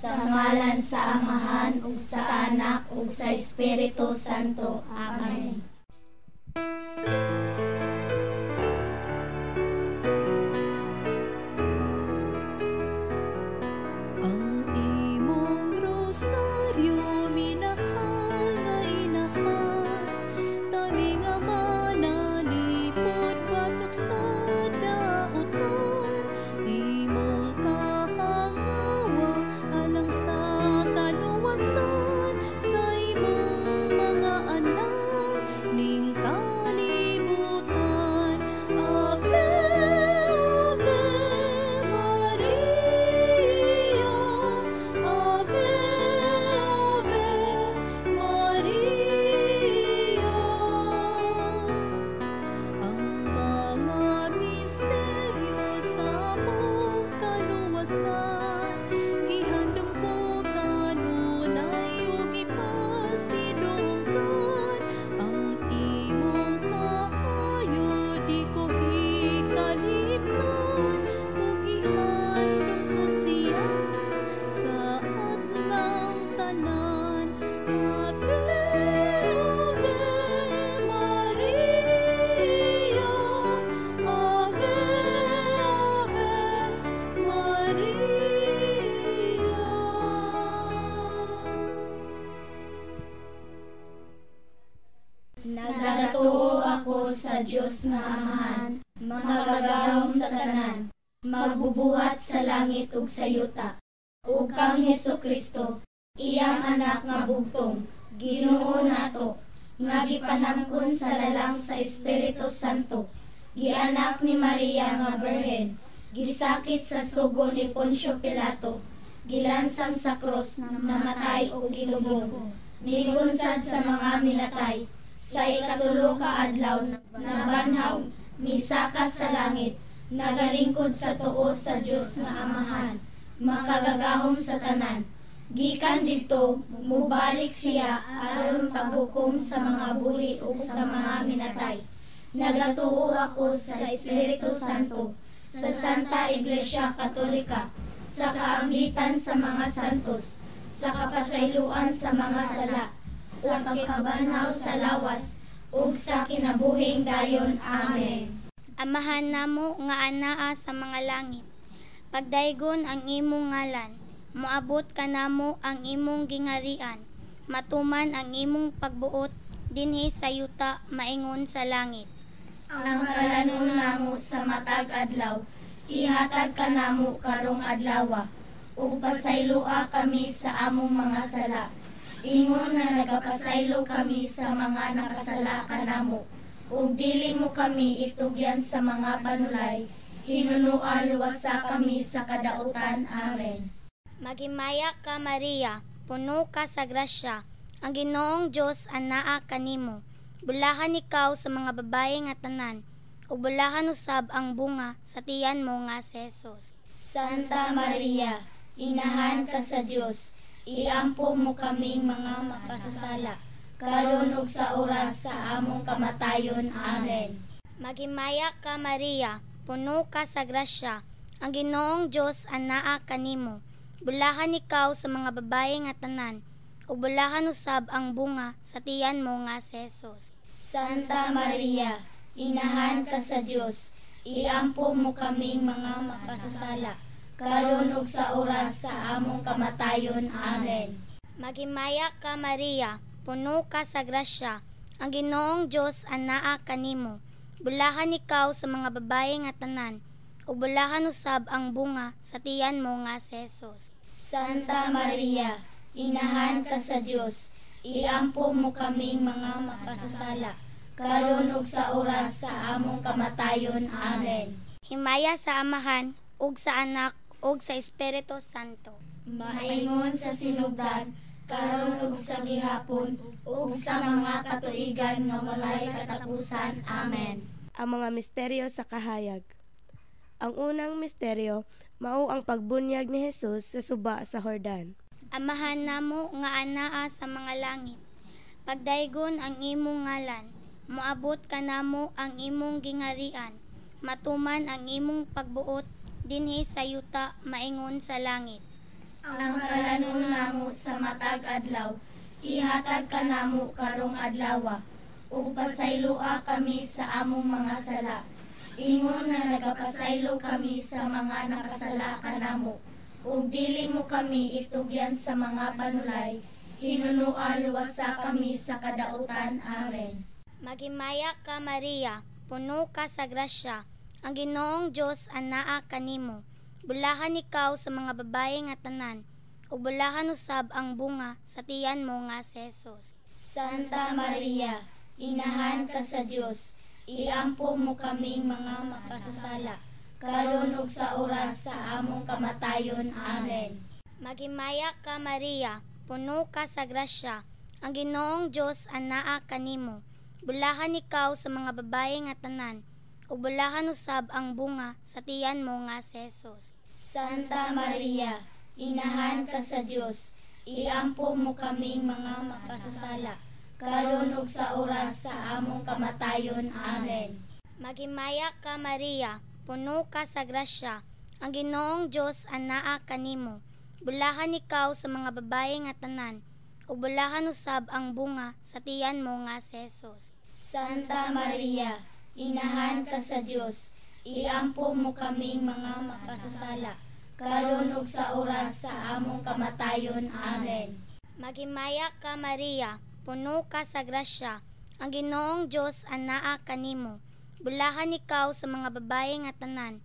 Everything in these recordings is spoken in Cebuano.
Sa ngalan sa Amahan ug sa Anak ug sa Espiritu Santo. Amen. Ang imong rosaryo, minahal nga inahan, tami nga manalipod batok sa dautan, imong kahangawa alang sa kaluwasan sa imong mga anak ning kalibutan. Ave, Ave Maria, Ave, Ave Maria. Ang mga misteryo sa among kaluwasan, gihandom ko kanunay ug ipasidunggan. Ang imong kaayo di ko hikalimtan, ug gihandom ko siya sa atlang tanan. Ave, Ave Maria, Ave, Ave Maria. Nagatuo ako sa Dios nga Amahan, makagagahom sa tanan, magbubuhat sa langit ug sa yuta, ug kang Hesus Kristo, iyang anak nga bugtong, Ginoo nato, nga gipanangkon sa lalang sa Espiritu Santo, gianak ni Maria nga Birhen, gisakit sa sugo ni Poncio Pilato, gilansang sa krus, namatay ug gilubong, nigunsad sa mga minatay, sa ikatulo ka adlaw nabanhaw, misaka sa langit, nagalingkod sa tuo sa Dios nga Amahan, makagagahom sa tanan. Gikan didto, mubalik siya aron paghukom sa mga buhi ug sa mga minatay. Nagatuo ako sa Espiritu Santo, sa Santa Iglesia Katolika, sa kaambitan sa mga santos, sa kapasayloan sa mga sala, sa pagkabanhaw sa lawas, ug sa kinabuhing dayon. Amen. Amahan namo nga anaa sa mga langit, pagdaygon ang imong ngalan, moabot kanamo ang imong gingarian, matuman ang imong pagbuot dinhi sa yuta maingon sa langit. Ang kalanon namo sa matag adlaw, ihatag kanamo karong adlawa, ug pasayloa kami sa among mga sala, ingon nga nagapasaylo kami sa mga nakasala kanamo, ug dili mo kami itugyan sa mga panulay, hinunoa luwasa kami sa kadautan. Amen. Maghimaya ka Maria, puno ka sa grasya, ang Ginoong Dios anaa kanimo. Bulahan ikaw sa mga babae nga tanan, ug bulahan usab ang bunga sa tiyan mo nga si Jesus. Santa Maria, inahan ka sa Dios, iampo mo kaming mga makasasala, karon ug sa oras sa among kamatayon. Amen. Maghimaya ka Maria, puno ka sa grasya, ang Ginoong Dios anaa kanimo. Bulahan ikaw sa mga babae nga tanan, ug bulahan usab ang bunga sa tiyan mo nga si Jesus. Santa Maria, inahan ka sa Dios, iampo mo kaming mga makasasala, karon ug sa oras sa among kamatayon. Amen. Maghimaya ka Maria, puno ka sa grasya, ang Ginoong Dios anaa kanimo. Bulahan ikaw sa mga babae nga tanan, ug bulahan usab ang bunga sa tiyan mo nga si Jesus. Santa Maria, inahan ka sa Dios, iampo mo kaming mga makasasala, karon ug sa oras sa among kamatayon. Amen. Himaya sa Amahan ug sa Anak ug sa Espiritu Santo. Maingon sa sinugdan, karon ug sa gihapon, ug sa mga katuigan nga walay katapusan. Amen. Ang mga misteryo sa kahayag. Ang unang misteryo mao ang pagbunyag ni Jesus sa suba sa Jordan. Amahan namo nga anaa sa mga langit, pagdaygon ang imong ngalan, moabot kanamo ang imong gingarian, matuman ang imong pagbuot dinhi sa yuta maingon sa langit. Ang kalanon namo sa matag adlaw, ihatag kanamo karong adlawa, ug pasayloa kami sa among mga sala, ingon nga nagapasaylo kami sa mga nakasala kanamo, ug dili mo kami itugyan sa mga panulay, hinunoa luwasa kami sa kadautan. Amen. Maghimaya ka Maria, puno ka sa grasya, ang Ginoong Dios anaa kanimo. Bulahan ikaw sa mga babae nga tanan, ug bulahan usab ang bunga sa tiyan mo nga si Jesus. Santa Maria, inahan ka sa Dios, iampo mo kaming mga makasasala, karon ug sa oras sa among kamatayon. Amen. Maghimaya ka Maria, puno ka sa grasya, ang Ginoong Dios anaa kanimo. Bulahan ikaw sa mga babae nga tanan, ug bulahan usab ang bunga sa tiyan mo nga si Jesus. Santa Maria, inahan ka sa Dios, iampo mo kaming mga makasasala, karon ug sa oras sa among kamatayon. Amen. Maghimaya ka Maria, puno ka sa grasya, ang Ginoong Dios anaa kanimo. Bulahan ikaw sa mga babae nga tanan, ug bulahan usab ang bunga sa tiyan mo nga si Jesus. Santa Maria, inahan ka sa Dios, iampo mo kaming mga makasasala, karon ug sa oras sa among kamatayon. Amen. Maghimaya ka Maria, puno ka sa grasya, ang Ginoong Dios anaa kanimo. Bulahan ikaw sa mga babae nga tanan,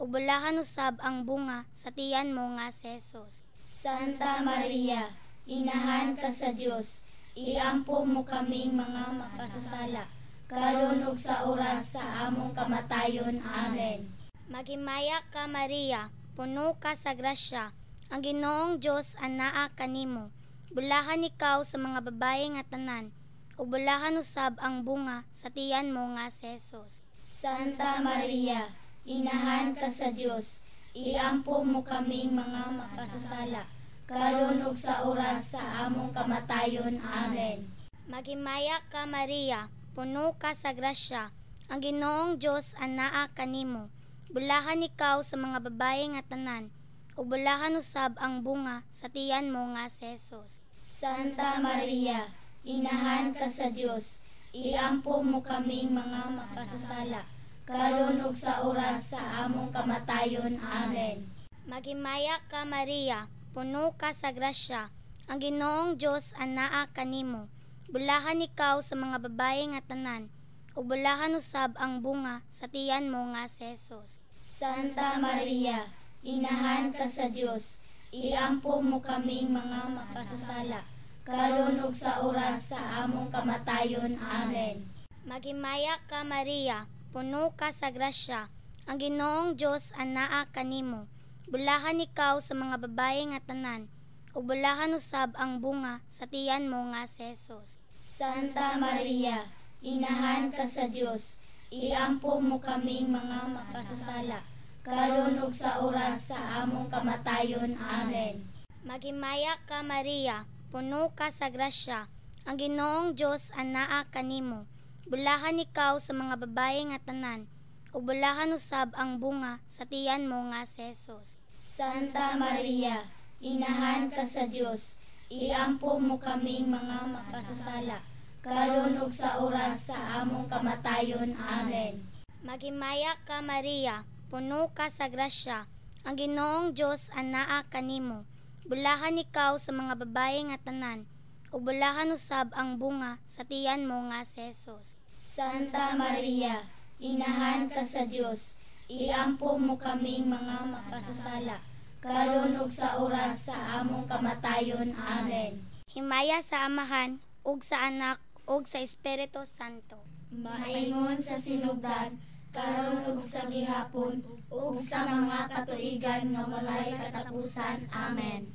ug bulahan usab ang bunga sa tiyan mo nga si Jesus. Santa Maria, inahan ka sa Dios, iampo mo kaming mga makasasala, karon ug sa oras sa among kamatayon. Amen. Maghimaya ka Maria, puno ka sa grasya, ang Ginoong Dios anaa kanimo. Bulahan ikaw sa mga babae nga tanan, ug bulahan usab ang bunga sa tiyan mo nga si Jesus. Santa Maria, inahan ka sa Dios, iampo mo kaming mga makasasala, karon ug sa oras sa among kamatayon. Amen. Maghimaya ka Maria, puno ka sa grasya, ang Ginoong Dios anaa kanimo. Bulahan ikaw sa mga babae nga tanan, ug bulahan usab ang bunga sa tiyan mo nga si Jesus. Santa Maria, inahan ka sa Dios, iampo mo kaming mga makasasala, karon ug sa oras sa among kamatayon. Amen. Maghimaya ka Maria, puno ka sa grasya, ang Ginoong Dios anaa kanimo. Bulahan ikaw sa mga babae nga tanan, ug bulahan usab ang bunga sa tiyan mo nga si Jesus. Santa Maria, inahan ka sa Dios, iampo mo kaming mga makasasala, karon ug sa oras sa among kamatayon. Amen. Maghimaya ka Maria, puno ka sa grasya, ang Ginoong Dios anaa kanimo. Bulahan ikaw sa mga babae nga tanan, ug bulahan usab ang bunga sa tiyan mo nga si Jesus. Santa Maria, inahan ka sa Dios, iampo mo kaming mga makasasala, karon ug sa oras sa among kamatayon. Amen. Maghimaya ka Maria, puno ka sa grasya, ang Ginoong Dios anaa kanimo. Bulahan ikaw sa mga babae nga tanan, ug bulahan usab ang bunga sa tiyan mo nga si Jesus. Santa Maria, inahan ka sa Dios, iampo mo kaming mga makasasala, karon ug sa oras sa among kamatayon. Amen. Maghimaya ka Maria, puno ka sa grasya, ang Ginoong Dios anaa kanimo. Bulahan ikaw sa mga babae nga tanan, ug bulahan usab ang bunga sa tiyan mo nga si Jesus. Santa Maria, inahan ka sa Dios, iampo mo kaming mga makasasala, karon ug sa oras sa among kamatayon. Amen. Himaya sa Amahan, ug sa Anak, ug sa Espiritu Santo. Maingon sa sinugdan, karon ug sa gihapon, ug sa mga katuigan nga walay katapusan. Amen.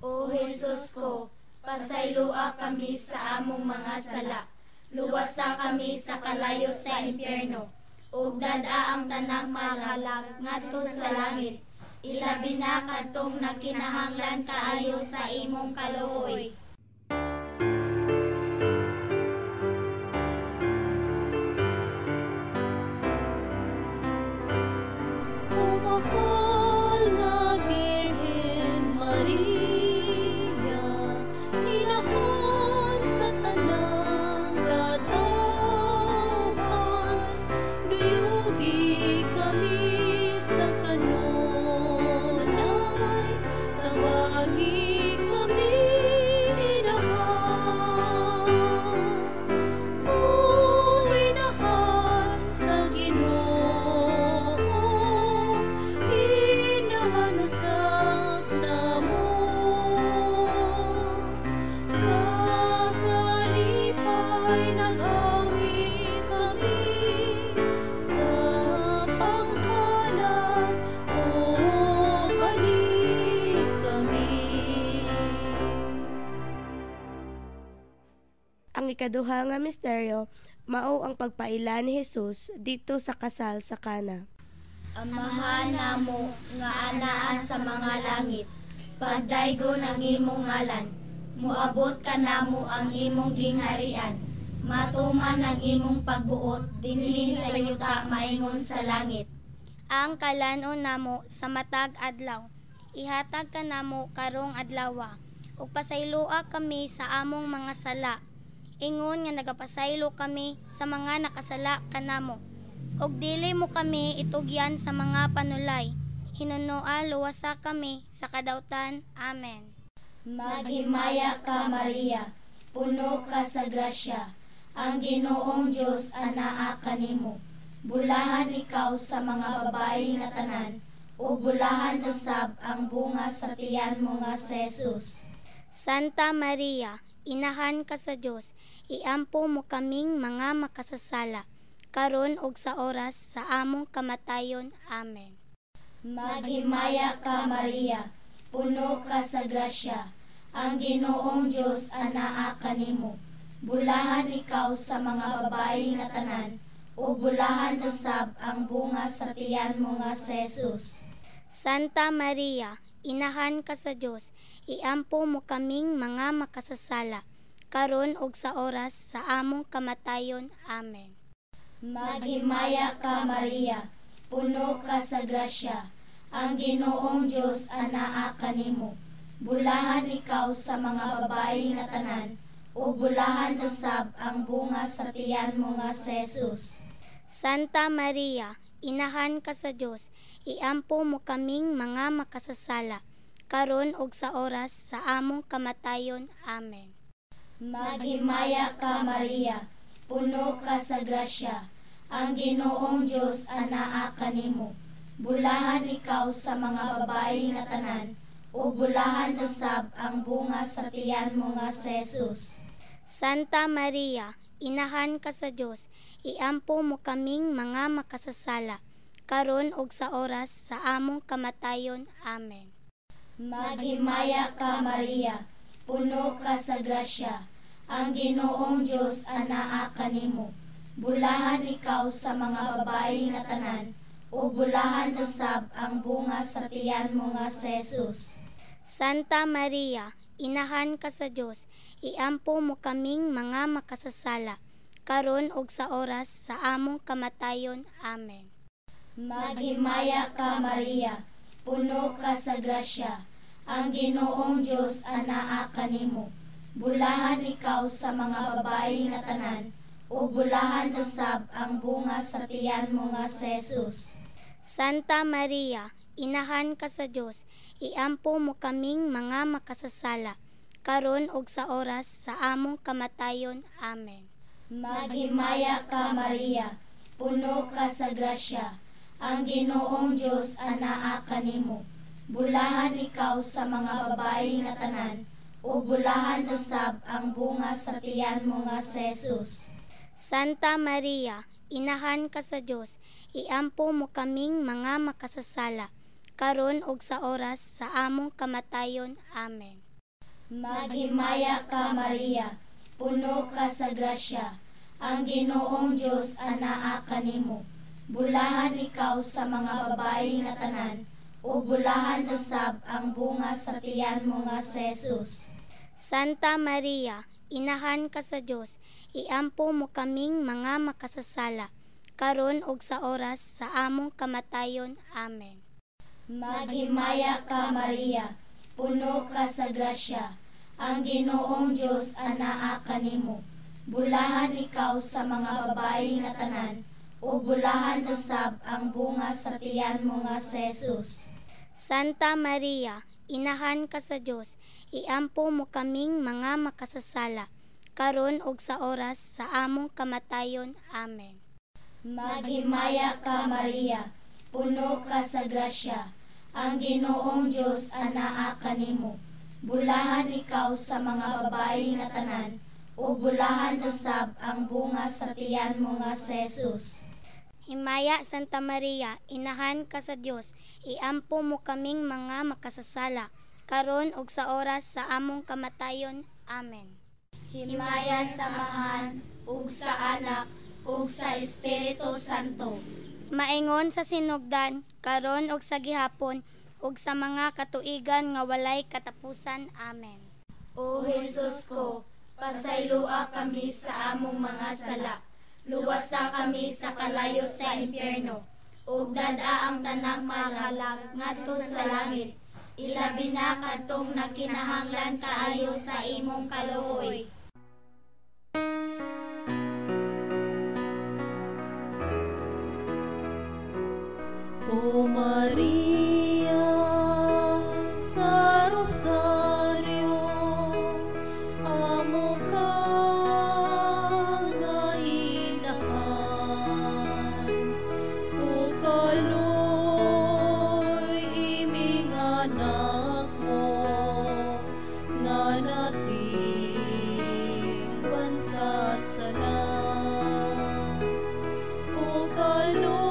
O Jesus ko, pasayloa kami sa among mga sala, luwasa kami sa kalayo sa impyerno, ug dad-a ang tanang malalag ngadto sa langit. Ilabi na kadtong nagkinahanglan kaayo sa imong kaluoy. O mahal na Birhen Maria, ikaduha nga misteryo mao ang pagpaila ni Jesus didto sa kasal sa Kana. Amahan namo nga anaa sa mga langit, pagdaygon ang imong ngalan, moabot kanamo ang imong gingharian, matuman ang imong pagbuot dinhi sa yuta maingon sa langit. Ang kalan-on namo sa matag adlaw, ihatag kanamo karong adlawa, ug pasayloa kami sa among mga sala, ingon nga nagapasaylo kami sa mga nakasala kanamo. Ug dili mo kami itugyan sa mga panulay, hinunoa luwasa kami sa kadautan. Amen. Maghimaya ka, Maria, puno ka sa grasya, ang Ginoong Dios anaa kanimo. Bulahan ikaw sa mga babae nga tanan, ug bulahan usab ang bunga sa tiyan mo nga si Jesus. Santa Maria, inahan ka sa Dios, iampo mo kaming mga makasasala, karon ug sa oras sa among kamatayon. Amen. Maghimaya ka, Maria, puno ka sa grasya, ang Ginoong Dios anaa kanimo. Bulahan ikaw sa mga babae nga tanan, ug bulahan usab ang bunga sa tiyan mo nga si Jesus. Santa Maria, inahan ka sa Dios, iampo mo kaming mga makasasala, karon ug sa oras sa among kamatayon. Amen. Maghimaya ka, Maria, puno ka sa grasya, ang Ginoong Dios anaa kanimo. Bulahan ikaw sa mga babae nga tanan, ug bulahan usab ang bunga sa tiyan mo nga si Jesus. Santa Maria, inahan ka sa Dios, iampo mo kaming mga makasasala, karon ug sa oras sa among kamatayon. Amen. Maghimaya ka, Maria, puno ka sa grasya, ang Ginoong Dios anaa kanimo. Bulahan ikaw sa mga babae nga tanan, ug bulahan usab ang bunga sa tiyan mo nga si Jesus. Santa Maria, inahan ka sa Dios, iampo mo kaming mga makasasala, karon ug sa oras sa among kamatayon. Amen. Maghimaya ka, Maria, puno ka sa grasya, ang Ginoong Dios anaa kanimo. Bulahan ikaw sa mga babae nga tanan, ug bulahan usab ang bunga sa tiyan mo nga si Jesus. Santa Maria, inahan ka sa Dios, iampo mo kaming mga makasasala, karon ug sa oras sa among kamatayon. Amen. Maghimaya ka, Maria, puno ka sa grasya, ang Ginoong Dios anaa kanimo. Bulahan ikaw sa mga babae nga tanan, ug bulahan usab ang bunga sa tiyan mo nga si Jesus. Santa Maria, inahan ka sa Dios, iampo mo kaming mga makasasala, karon ug sa oras sa among kamatayon. Amen. Maghimaya ka, Maria, puno ka sa grasya, ang Ginoong Dios anaa kanimo. Bulahan ikaw sa mga babae nga tanan, ug bulahan usab ang bunga sa tiyan mo nga si Jesus. Santa Maria, inahan ka sa Dios, iampo mo kaming mga makasasala, karon ug sa oras sa among kamatayon. Amen. Maghimaya ka, Maria, puno ka sa grasya, ang Ginoong Dios anaa kanimo. Bulahan ikaw sa mga babae nga tanan, ug bulahan usab ang bunga sa tiyan mo nga si Jesus. Santa Maria, inahan ka sa Dios, iampo mo kaming mga makasasala, karon ug sa oras sa among kamatayon. Amen. Maghimaya ka, Maria, puno ka sa grasya, ang Ginoong Dios anaa kanimo. Bulahan ikaw sa mga babae nga tanan, ug bulahan usab ang bunga sa tiyan mo nga si Jesus. Santa Maria, inahan ka sa Dios, iampo mo kaming mga makasasala, karon ug sa oras sa among kamatayon. Amen. Maghimaya ka, Maria, puno ka sa grasya, ang Ginoong Dios anaa kanimo. Bulahan ikaw sa mga babae nga tanan, ug bulahan usab ang bunga sa tiyan mo nga si Jesus. Himaya Santa Maria, inahan ka sa Dios, iampo mo kaming mga makasasala, karon ug sa oras sa among kamatayon. Amen. Himaya sa Amahan, ug sa Anak, ug sa Espiritu Santo. Maingon sa sinugdan, karon ug sa gihapon, ug sa mga katuigan nga walay katapusan. Amen. O Jesus ko, pasayloa kami sa among mga sala. Luwasa kami sa kalayo sa impyerno. Ug dad-a ang tanang kalag ngadto sa langit. Ilabi na kadtong nagkinahanglan kaayo sa imong kaluoy. O Maria sa Rosario, amo ka nga inahan, o kaloy iming anak mo, nga nating bansa sala. O kaloy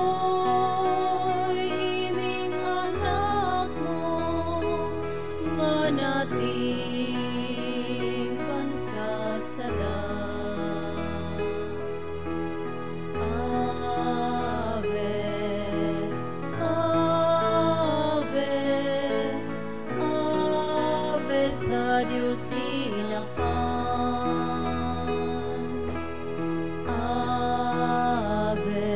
iming anak mo, nga nating bansa sala. Ave, Ave, Ave sa Dios Inahan. Ave,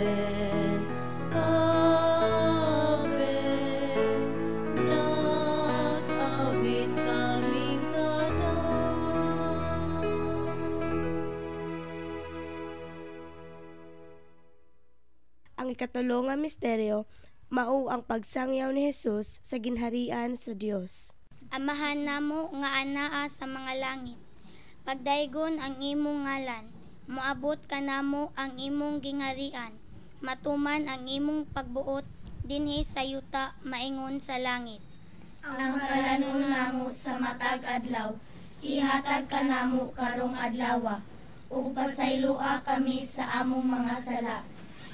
Ave, nag-awit kaming tanan. Ang ikatulo nga misteryo mao ang pagsangyaw ni Jesus sa ginharian sa Dios. Amahan namo nga anaa sa mga langit, pagdaygon ang imong ngalan, moabot kanamo ang imong gingharian, matuman ang imong pagbuot dinhi sa yuta maingon sa langit. Ang kalanon namo sa matag adlaw, ihatag kanamo karong adlawa, ug pasayloa kami sa among mga sala,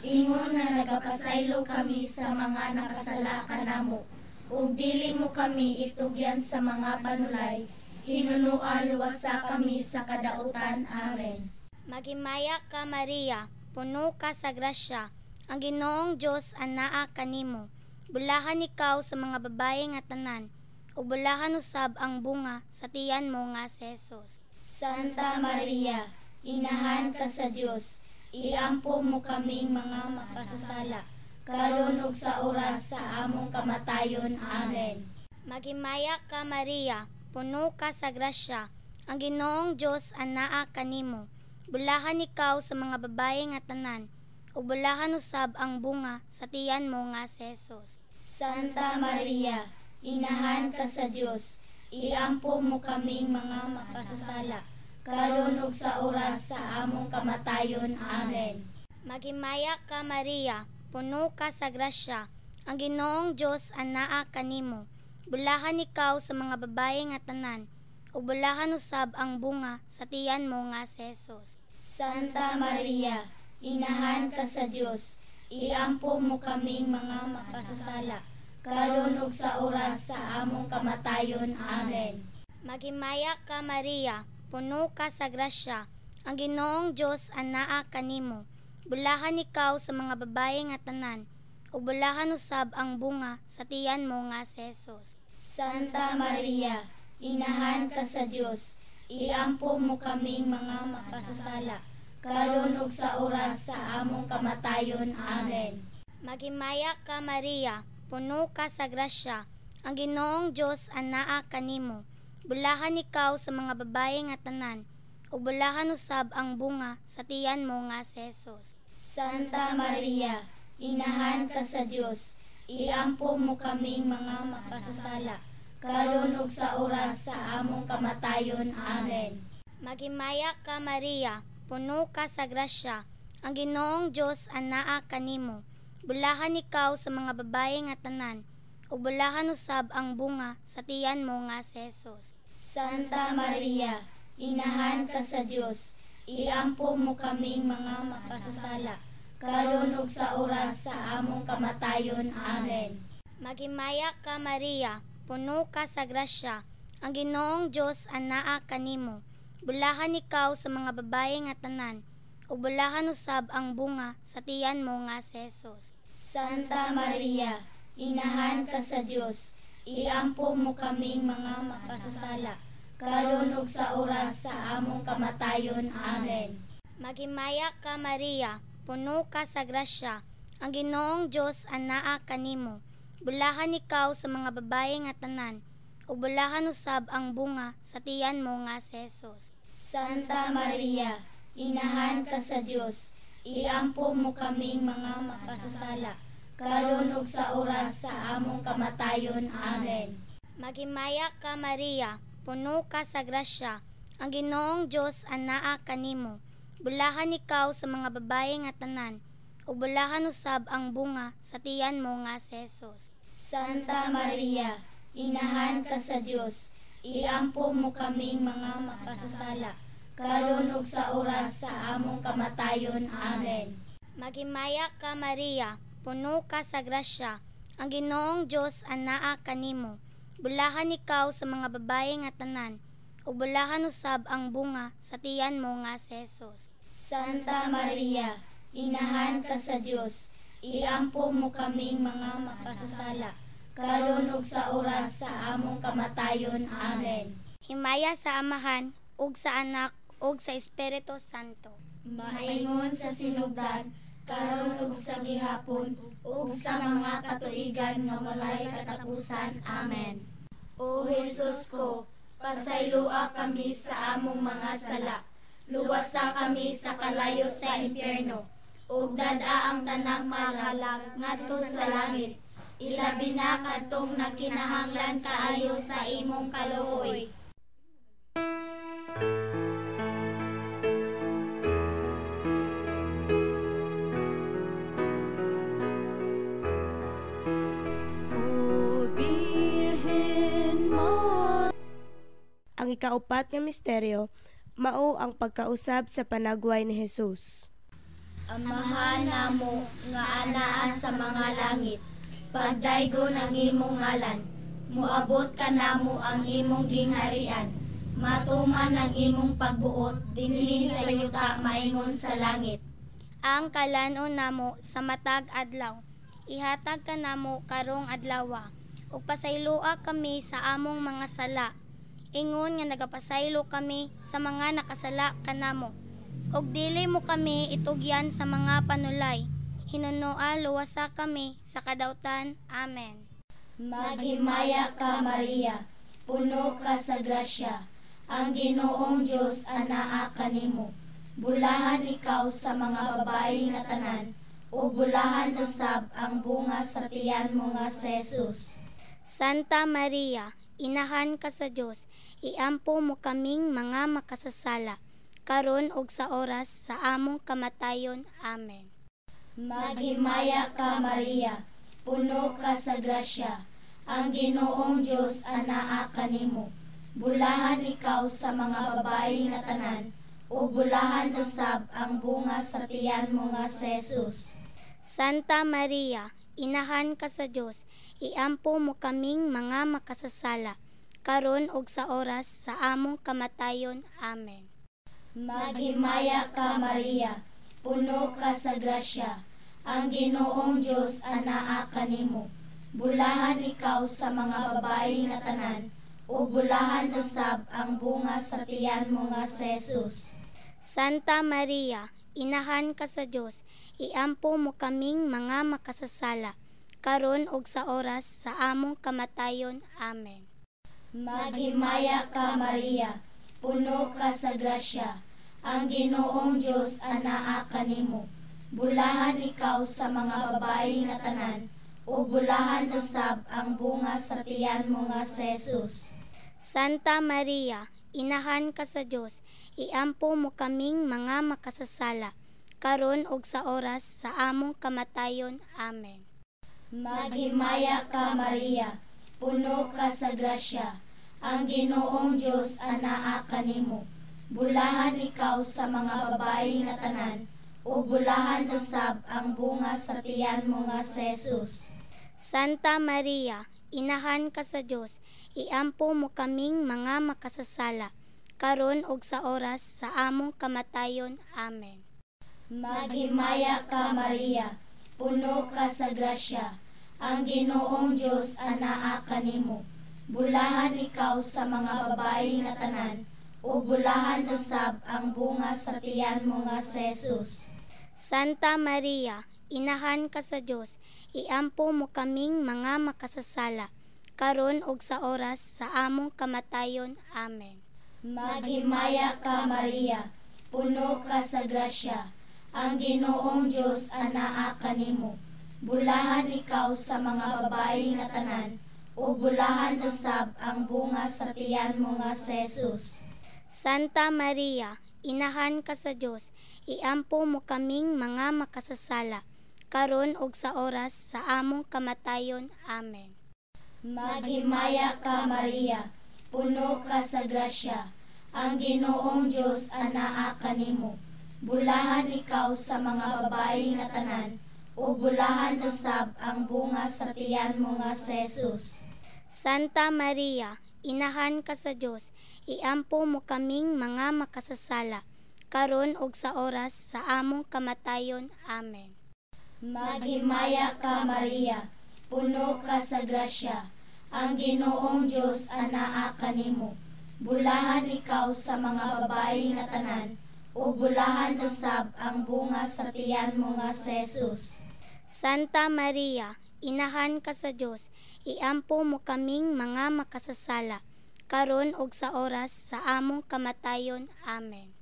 ingon nga nagapasaylo kami sa mga nakasala kanamo, ug dili mo kami itugyan sa mga panulay, hinunua luwasa kami sa kadautan. Amen. Maghimaya ka Maria, puno ka sa grasya, ang Ginoong Dios anaa kanimo. Bulahan ikaw sa mga babae nga tanan, ug bulahan usab ang bunga sa tiyan mo nga si Jesus. Santa Maria, inahan ka sa Dios, iampo mo kaming mga makasasala, karon ug sa oras sa among kamatayon. Amen. Maghimaya ka Maria, puno ka sa grasya, ang Ginoong Dios anaa kanimo. Bulahan ikaw sa mga babae nga tanan, ug bulahan usab ang bunga sa tiyan mo nga si Jesus. Santa Maria, inahan ka sa Dios, iampo mo kaming mga makasasala, karon ug sa oras sa among kamatayon. Amen. Maghimaya ka Maria, puno ka sa grasya, ang Ginoong Dios anaa kanimo. Bulahan ikaw sa mga babae nga tanan, ug bulahan usab ang bunga sa tiyan mo nga si Jesus. Santa Maria, inahan ka sa Dios, iampo mo kaming mga makasasala, karon ug sa oras sa among kamatayon. Amen. Maghimaya ka Maria, puno ka sa grasya, ang Ginoong Dios anaa kanimo. Bulahan ikaw sa mga babae nga tanan, ug bulahan usab ang bunga sa tiyan mo nga si Jesus. Santa Maria, inahan ka sa Dios, iampo mo kaming mga makasasala, karon ug sa oras sa among kamatayon. Amen. Maghimaya ka Maria, puno ka sa grasya, ang Ginoong Dios anaa kanimo. Bulahan ikaw sa mga babae nga tanan, ug bulahan usab ang bunga sa tiyan mo nga si Jesus. Santa Maria, inahan ka sa Dios, iampo mo kaming mga makasasala, karon ug sa oras sa among kamatayon. Amen. Maghimaya ka Maria, puno ka sa grasya, ang Ginoong Dios anaa kanimo. Bulahan ikaw sa mga babae nga tanan, ug bulahan usab ang bunga sa tiyan mo nga si Jesus. Santa Maria, inahan ka sa Dios, iampo mo kaming mga makasasala, karon ug sa oras sa among kamatayon. Amen. Maghimaya ka Maria, puno ka sa grasya, ang Ginoong Dios anaa kanimo. Bulahan ikaw sa mga babae nga tanan, ug bulahan usab ang bunga sa tiyan mo nga si Jesus. Santa Maria, inahan ka sa Dios, iampo mo kaming mga makasasala, karon ug sa oras sa among kamatayon. Amen. Maghimaya ka Maria, puno ka sa grasya, ang Ginoong Dios anaa kanimo. Bulahan ikaw sa mga babae nga tanan, ug bulahan usab ang bunga sa tiyan mo nga si Jesus. Santa Maria, inahan ka sa Dios, iampo mo kaming mga makasasala, karon ug sa oras sa among kamatayon. Amen. Maghimaya ka Maria, puno ka sa grasya, ang Ginoong Dios anaa kanimo. Bulahan ikaw sa mga babae nga tanan, ug bulahan usab ang bunga sa tiyan mo nga si Jesus. Santa Maria, inahan ka sa Dios, iampo mo kaming mga makasasala, karon ug sa oras sa among kamatayon. Amen. Maghimaya ka Maria, puno ka sa grasya, ang Ginoong Dios anaa kanimo. Bulahan ikaw sa mga babae nga tanan, ug bulahan usab ang bunga sa tiyan mo nga si Jesus. Santa Maria, inahan ka sa Dios, iampo mo kaming mga makasasala, karon ug sa oras sa among kamatayon. Amen. Himaya sa Amahan, ug sa Anak, ug sa Espiritu Santo. Maingon sa sinugdan, karon ug sa gihapon, ug sa mga katuigan nga walay katapusan. Amen. O Jesus ko, pasayloa kami sa among mga sala, luwasa kami sa kalayo sa impyerno, ug dad-a ang tanang malalag ngadto sa langit. Ilabi na kadtong nagkinahanglan kaayo sa imong kaluoy. O Birhen Maria, Ang ikaupat nga misteryo mao ang pagkausab sa panagway ni Jesus. Amahan namo nga anaa sa mga langit, pagdaygon ang imong ngalan, moabot kanamo ang imong gingharian, matuman ang imong pagbuot dinhi sa yuta maingon sa langit. Ang kalan-on namo sa matag adlaw, ihatag kanamo karong adlawa, ug pasayloa kami sa among mga sala, ingon nga nagapasaylo kami sa mga nakasala kanamo. Ug dili mo kami itugyan sa mga panulay, hinunoa luwasa kami sa kadautan. Amen. Maghimaya ka Maria, puno ka sa grasya, ang Ginoong Dios anaa kanimo. Bulahan ikaw sa mga babae nga tanan, ug bulahan usab ang bunga sa tiyan mo nga si Jesus. Santa Maria, inahan ka sa Dios, iampo mo kaming mga makasasala, karon ug sa oras sa among kamatayon. Amen. Maghimaya ka Maria, puno ka sa grasya, ang Ginoong Dios anaa kanimo. Bulahan ikaw sa mga babae nga tanan, ug bulahan usab ang bunga sa tiyan mo nga si Jesus. Santa Maria, inahan ka sa Dios, iampo mo kaming mga makasasala, karon ug sa oras sa among kamatayon. Amen. Maghimaya ka Maria, puno ka sa grasya, ang Ginoong Dios anaa kanimo. Bulahan ikaw sa mga babae nga tanan, ug bulahan usab ang bunga sa tiyan mo nga si Jesus. Santa Maria, inahan ka sa Dios, iampo mo kaming mga makasasala, karon ug sa oras sa among kamatayon. Amen. Maghimaya ka Maria, puno ka sa grasya, ang Ginoong Dios anaa kanimo. Bulahan ikaw sa mga babae nga tanan, ug bulahan usab ang bunga sa tiyan mo nga si Jesus. Santa Maria, inahan ka sa Dios, iampo mo kaming mga makasasala, karon ug sa oras sa among kamatayon. Amen. Maghimaya ka Maria, puno ka sa grasya, ang Ginoong Dios anaa kanimo. Bulahan ikaw sa mga babae nga tanan, ug bulahan usab ang bunga sa tiyan mo nga si Jesus. Santa Maria, inahan ka sa Dios, iampo mo kaming mga makasasala, karon ug sa oras sa among kamatayon. Amen. Maghimaya ka, Maria, puno ka sa grasya, ang Ginoong Dios anaa kanimo. Bulahan ikaw sa mga babae nga tanan, ug bulahan usab ang bunga sa tiyan mo nga si Jesus. Santa Maria, inahan ka sa Dios, iampo mo kaming mga makasasala, karon ug sa oras sa among kamatayon. Amen. Maghimaya ka, Maria, puno ka sa grasya, ang Ginoong Dios anaa kanimo. Bulahan ikaw sa mga babae nga tanan, ug bulahan usab ang bunga sa tiyan mo nga si Jesus. Santa Maria, inahan ka sa Dios, iampo mo kaming mga makasasala, karon ug sa oras sa among kamatayon. Amen. Maghimaya ka, Maria, puno ka sa grasya, ang Ginoong Dios anaa kanimo. Bulahan ikaw sa mga babae nga tanan, ug bulahan usab ang bunga sa tiyan mo nga si Jesus. Santa Maria, inahan ka sa Dios, iampo mo kaming mga makasasala, karon ug sa oras sa among kamatayon. Amen. Maghimaya ka, Maria, puno ka sa grasya, ang Ginoong Dios anaa kanimo. Bulahan ikaw sa mga babae nga tanan, ug bulahan usab ang bunga sa tiyan mo nga si Jesus. Santa Maria, inahan ka sa Dios, iampo mo kaming mga makasasala, karon ug sa oras sa among kamatayon. Amen.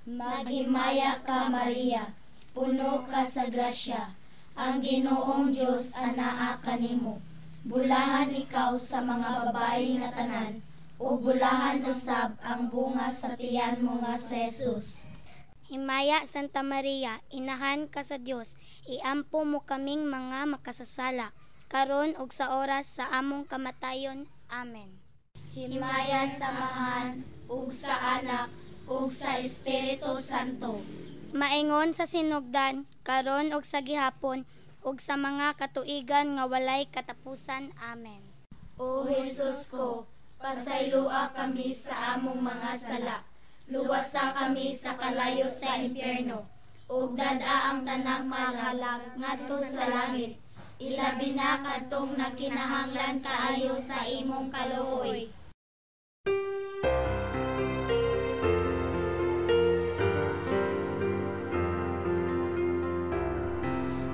Maghimaya ka, Maria, puno ka sa grasya, ang Ginoong Dios anaa kanimo. Bulahan ikaw sa mga babae nga tanan, ug bulahan usab ang bunga sa tiyan mo nga si Jesus. Himaya Santa Maria, inahan ka sa Dios, iampo mo kaming mga makasasala, karon ug sa oras sa among kamatayon. Amen. Himaya sa Amahan, ug sa Anak, ug sa Espiritu Santo. Maingon sa sinugdan, karon ug sa gihapon, ug sa mga katuigan nga walay katapusan. Amen. O Jesus ko, pasayloa kami sa among mga sala. Luwasa kami sa kalayo sa impyerno, ug dad-a ang tanang malalag ngadto sa langit. Ilabi na kadtong nagkinahanglan kaayo sa imong kaluoy.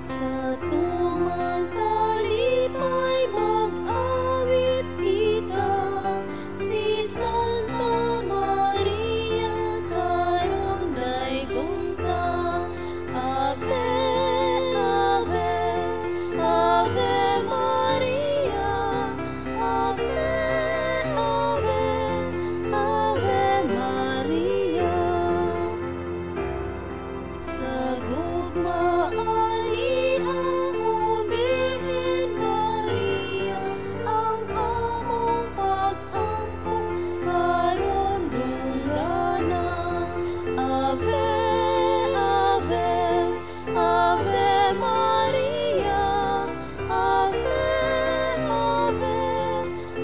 Sa tumang talipay mag-awit kita, si Santa Maria karon daygon ta. Ave, Ave, Ave Maria, Ave, Ave, Ave Maria. Sa gugma ani ang o Birhen Maria, ang among pag-ampo karon dunggana. Ave, Ave, Ave Maria, Ave, Ave,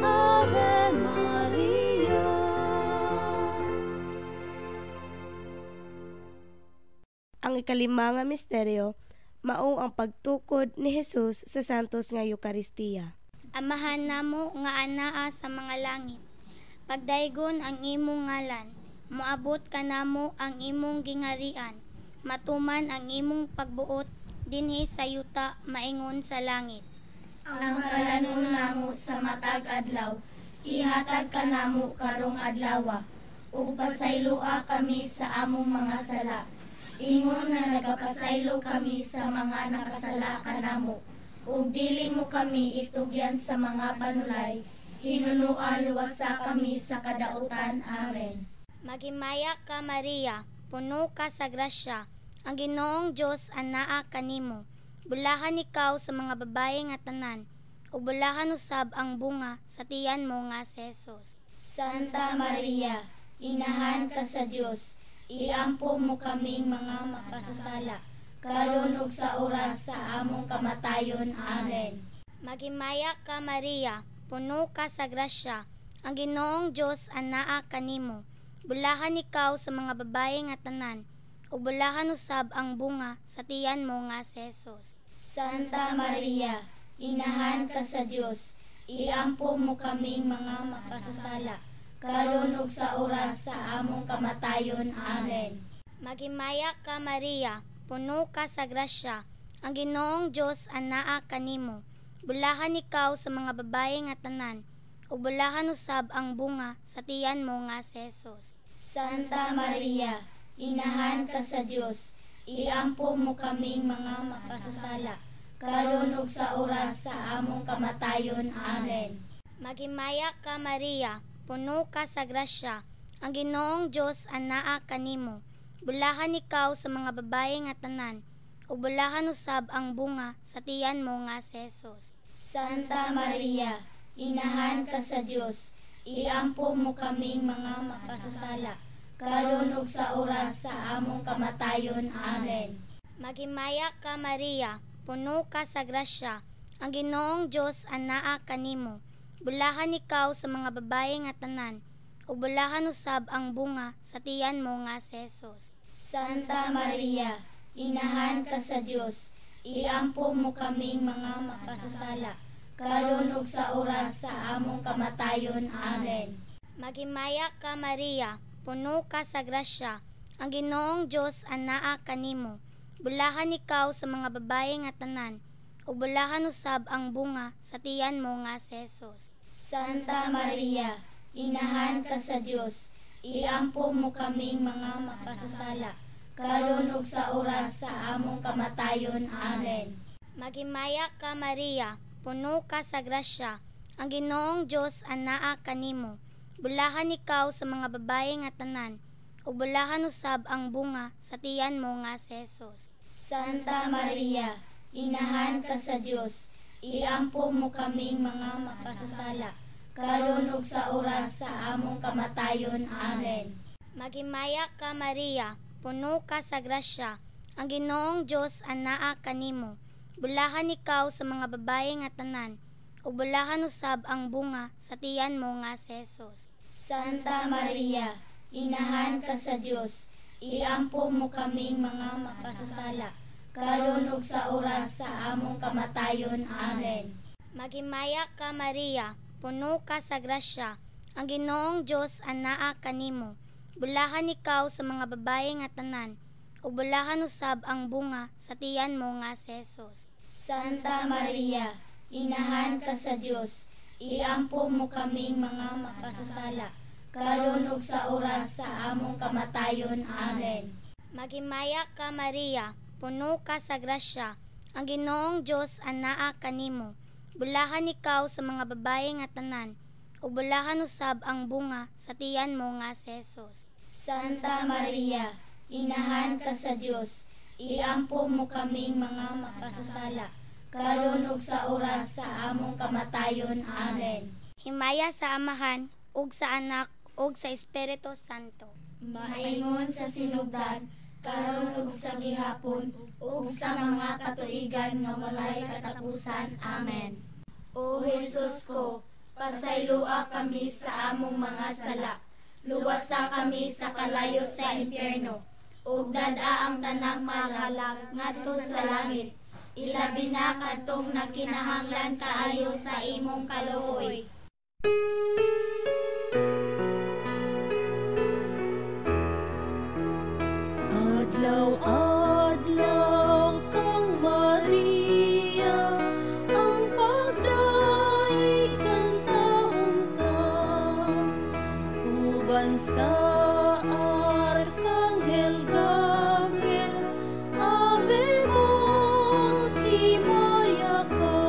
Ave Maria. Ang ikalima nga misteryo mao ang pagtukod ni Jesus sa santos nga Eukaristiya. Amahan namo nga anaa sa mga langit, pagdaygon ang imong ngalan, moabot kanamo ang imong gingharian, matuman ang imong pagbuot dinhi sa yuta maingon sa langit. Ang kalanon namo sa matag adlaw, ihatag kanamo karong adlawa, ug pasayloa kami sa among mga sala, ingon nga nagapasaylo kami sa mga nakasala kanamo, ug dili mo kami itugyan sa mga panulay, hinunoa luwasa kami sa kadautan. Amen. Maghimaya ka, Maria, puno ka sa grasya, ang Ginoong Dios anaa kanimo. Bulahan ikaw sa mga babae nga tanan, ug bulahan usab ang bunga sa tiyan mo nga si Jesus. Santa Maria, inahan ka sa Dios, iampo mo kaming mga makasasala, karon ug sa oras sa among kamatayon. Amen. Maghimaya ka, Maria, puno ka sa grasya, ang Ginoong Dios anaa kanimo. Bulahan ikaw sa mga babae nga tanan, ug bulahan usab ang bunga sa tiyan mo nga si Jesus. Santa Maria, inahan ka sa Dios, iampo mo kaming mga makasasala, karon ug sa oras sa among kamatayon. Amen. Maghimaya ka Maria, puno ka sa grasya, ang Ginoong Dios anaa kanimo. Bulahan ikaw sa mga babae nga tanan, ug bulahan usab ang bunga sa tiyan mo nga si Jesus. Santa Maria, inahan ka sa Dios, iampo mo kaming mga makasasala, karon ug sa oras sa among kamatayon. Amen. Maghimaya ka Maria, puno ka sa grasya, ang Ginoong Dios anaa kanimo. Bulahan ikaw sa mga babae nga tanan, ug bulahan usab ang bunga sa tiyan mo nga si Jesus. Santa Maria, inahan ka sa Dios, iampo mo kaming mga makasasala, karon ug sa oras sa among kamatayon. Amen. Maghimaya ka Maria, puno ka sa grasya, ang Ginoong Dios anaa kanimo. Bulahan ikaw sa mga babae nga tanan, ug bulahan usab ang bunga sa tiyan mo nga si Jesus. Santa Maria, inahan ka sa Dios, iampo mo kaming mga makasasala, karon ug sa oras sa among kamatayon. Amen. Maghimaya ka Maria, puno ka sa grasya, ang Ginoong Dios anaa kanimo. Bulahan ikaw sa mga babae nga tanan, ug bulahan usab ang bunga sa tiyan mo nga si Jesus. Santa Maria, inahan ka sa Dios, iampo mo kaming mga makasasala, karon ug sa oras sa among kamatayon. Amen. Maghimaya ka Maria, puno ka sa grasya, ang Ginoong Dios anaa kanimo. Bulahan ikaw sa mga babae nga tanan, ug bulahan usab ang bunga sa tiyan mo nga si Jesus. Santa Maria, inahan ka sa Dios, iampo mo kaming mga makasasala, karon ug sa oras sa among kamatayon. Amen. Maghimaya ka Maria, puno ka sa grasya, ang Ginoong Dios anaa kanimo. Bulahan ikaw sa mga babae nga tanan, ug bulahan usab ang bunga sa tiyan mo nga si Jesus. Santa Maria, inahan ka sa Dios, iampo mo kaming mga makasasala, karon ug sa oras sa among kamatayon. Amen. Maghimaya ka Maria, puno ka sa grasya, ang Ginoong Dios anaa kanimo. Bulahan ikaw sa mga babae nga tanan, ug bulahan usab ang bunga sa tiyan mo nga si Jesus. Santa Maria, inahan ka sa Dios, iampo mo kaming mga makasasala, karon ug sa oras sa among kamatayon. Amen. Maghimaya ka Maria, puno ka sa grasya, ang Ginoong Dios anaa kanimo. Bulahan ikaw sa mga babae nga tanan, ug bulahan usab ang bunga sa tiyan mo nga si Jesus. Santa Maria, inahan ka sa Dios, iampo mo kaming mga makasasala, karon ug sa oras sa among kamatayon. Amen. Himaya sa Amahan, ug sa Anak, ug sa Espiritu Santo. Maingon sa sinugdan, karon ug sa gihapon, ug sa mga katuigan nga walay katapusan. Amen. O Jesus ko, pasayloa kami sa among mga sala, luwasa kami sa kalayo sa impyerno, ug dad-a ang tanang malalag ngadto sa langit, ilabi na kadtong nagkinahanglan kaayo sa imong kaluoy. Adlaw-adlaw kang Maria, ang pagdaig kang taunta, uban sa Arkanghel Gabriel, Ave mo, himaya ka,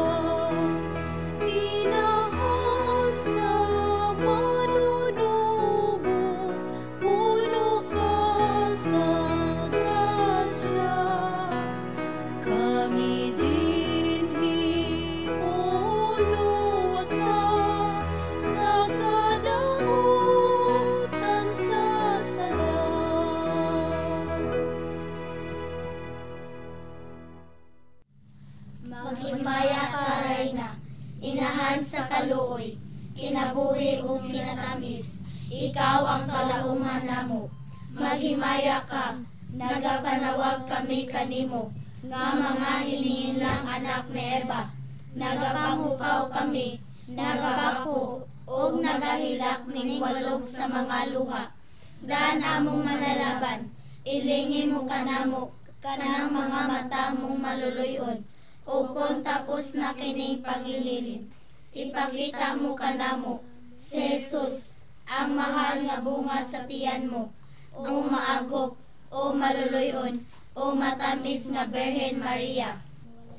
inahan sa manunubos, puno ka sa grasya. Kami dinhi uluwasa sa kadautan sa sala. Maghimaya ka, Reyna, inahan sa kaluoy, kinabuhi ug kinatamis. Ikaw ang kalauman namo. Maghimaya ka, nagapanawag kami kanimo, nga mga hininlang anak ni Eva. Nagapangupaw kami, nagapako, ug nagahilak nining walog sa mga luha. Daan among manalaban, ilingi mo kanamo, kanang mga mata mong maluluyon, ug kon tapos na kining pangililin, ipakita mo kanamo, si Jesus, ang mahal nga bunga sa tiyan mo, o maagop, o maluluyon, o matamis nga Birhen Maria.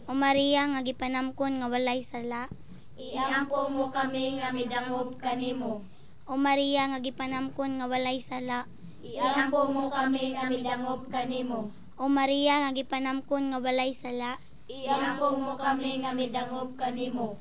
O Maria nga gipanamkon nga walay sala, iampo mo kami nga midangop kanimo. O Maria nga gipanamkon nga walay sala, iampo mo kami nga midangop kanimo. O Maria nga gipanamkon nga walay sala, iampo mo kami nga midangop kanimo.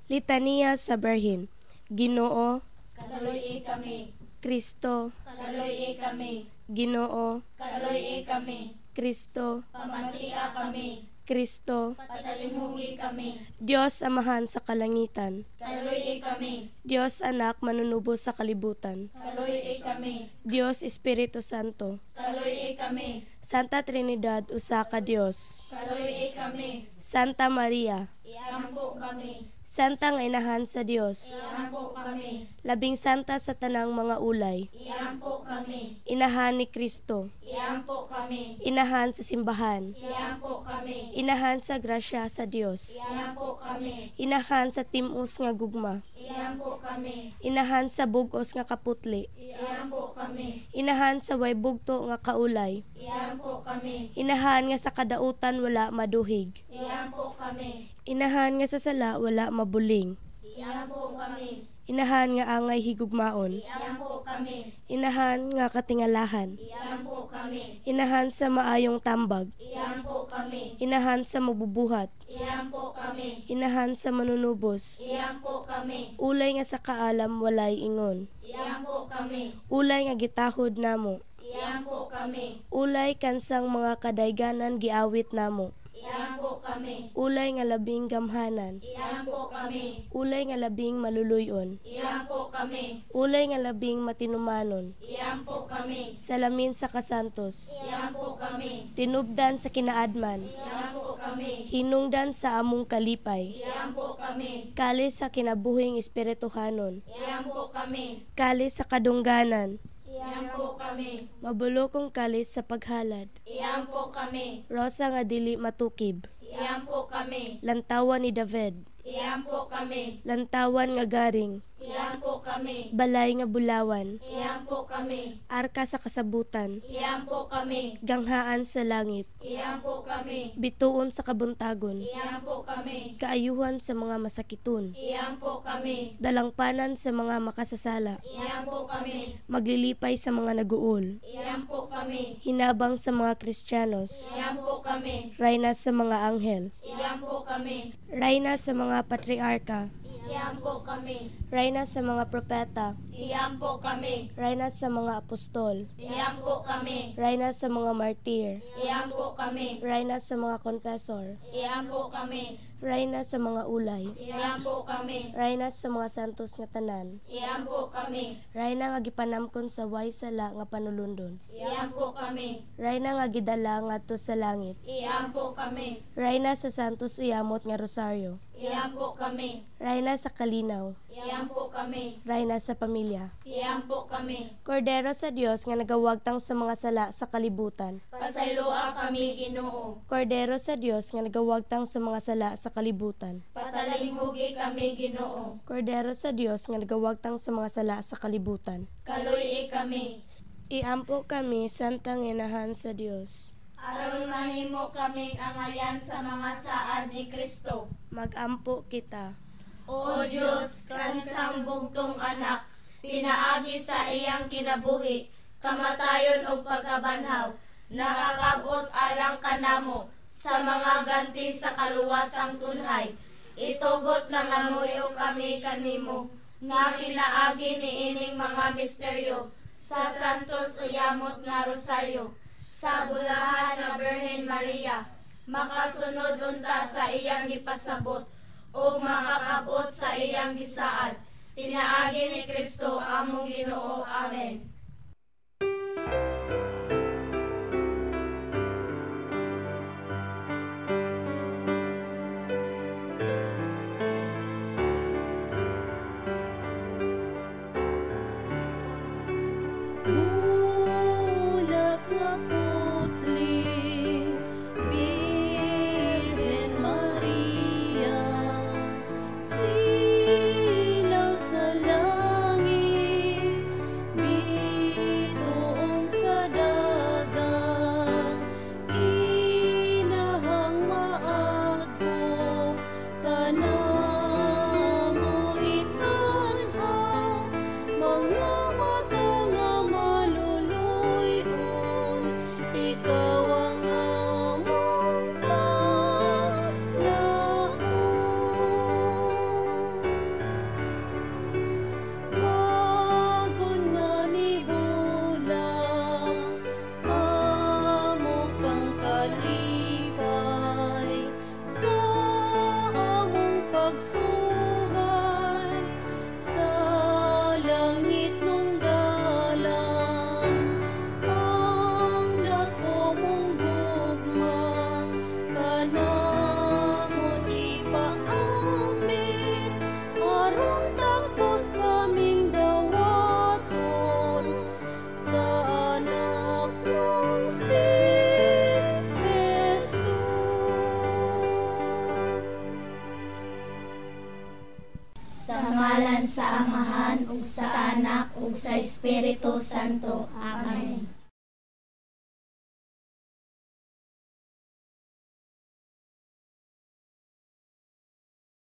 Litaniya sa Birhen. Ginoo, kaloy kami. Kristo, kaloy kami. Ginoo, kaloy kami. Kristo, pamatia kami. Kristo, patalimugi kami. Dios Amahan sa kalangitan, kaloy kami. Dios Anak manunubos sa kalibutan, kaloy kami. Dios Espiritu Santo, kaloy kami. Santa Trinidad usa ka Dios, kaloy kami. Santa Maria, iampo kami. Santa nga inahan sa Dios, iampo kami. Labing santa sa tanang mga ulay, iampo kami. Inahan ni Kristo, iampo kami. Inahan sa simbahan, iampo kami. Inahan sa grasya sa Dios, iampo kami. Inahan sa timos nga gugma, iampo kami. Inahan sa bug-os nga kaputli, iampo kami. Inahan sa way bugto nga kaulay, iampo kami. Inahan nga sa kadautan wala maduhig, iampo kami. Inahan nga sa sala wala mabuling, iampo kami. Inahan nga angay higugmaon, iampo kami. Inahan nga katingalahan, iampo kami. Inahan sa maayong tambag, iampo kami. Inahan sa mabubuhat, iampo kami. Inahan sa manunubos, iampo kami. Ulay nga sa kaalam walay ingon, iampo kami. Ulay nga gitahod namo, iampo kami. Ulay kansang mga kadayganan giawit namo, iampo kami. Ulay nga labing gamhanan, iampo kami. Ulay nga labing maluluyon, iampo kami. Ulay nga labing matinumanon, iampo kami. Salamin sa kasantos, iampo kami. Tinubdan sa kinaadman, iampo kami. Hinungdan sa among kalipay, iampo kami. Kalis sa kinabuhing espirituhanon, iampo kami. Kalis sa kadungganan, iampo kami. Mabulokong kalis sa paghalad, iampo kami. Rosa nga dili matukib, iampo kami. Lantawan ni David, iampo kami. Lantawan nga garing, iampo kami. Balay nga bulawan, iampo kami. Arka sa kasabutan, iampo kami. Ganghaan sa langit, iampo kami. Bituon sa kabuntagon, iampo kami. Kaayuhan sa mga masakiton, iampo kami. Dalangpanan sa mga makasasala, iampo kami. Maglilipay sa mga naguol, iampo kami. Hinabang sa mga Kristiyanos, iampo kami. Rayna sa mga anghel, iampo kami. Rayna sa mga patriarka, iampo kami. Rayna sa mga propeta, iampo kami. Rayna sa mga apostol, iampo kami. Rayna sa mga martir, iampo kami. Rayna sa mga confessor, iampo kami. Rayna sa mga ulay, iampo kami. Rayna sa mga santos nga tanan, iampo kami. Rayna nga gipanamkon sa way sala nga panulundon, iampo kami. Rayna nga gidala ngadto sa langit, iampo kami. Rayna sa santos uyamot nga rosaryo, iampo kami. Rayna sa kalinaw, iampo kami. Rayna sa pamilya, iampo kami. Kordero sa Dios nga nagawagtang sa mga sala sa kalibutan, pasayloa kami Ginoo. Kordero sa Dios nga nagawagtang sa mga sala sa kalibutan, patalimhugi kami Ginoo. Kordero sa Dios nga nagawagtang sa mga sala sa kalibutan, kaloy kami. Iampo kami, Santang Inahan sa Dios, aron mahimo kaming angayan sa mga saad ni Kristo. Magampo kita. O Dios, kansang bugtong anak, pinaagi sa iyang kinabuhi, kamatayon ug pagkabanhaw, nakakabot alang kanamo sa mga ganti sa kaluwasang tunhay. Itugot na namuyo kami kanimo, nga pinaagi niining mga misteryo sa Santos Uyamot nga Rosaryo, sa bulahan na Birhen Maria, makasunod unta sa iyang gipasabot o makakabot sa iyang gisaad, Pinaagi ni Kristo among Ginoo. Amen. Bulak nga putli, Birhen Maria, silaw sa langit, bituon sa dagat, inahang maagom, kanamo itan-aw, mga mata nga maluluy-on, ikaw ang among paglaom. Bag-on nga mibulang, amo kang kalipay, sa among pagsubay, sa langit nung dalan, ang dako mong gugma, kanamo ipaambit, aron takos kaming dawaton, sa anak mong si Jesus. Sa ngalan sa Amahan ug sa Anak ug sa Espiritu Santo. Amen.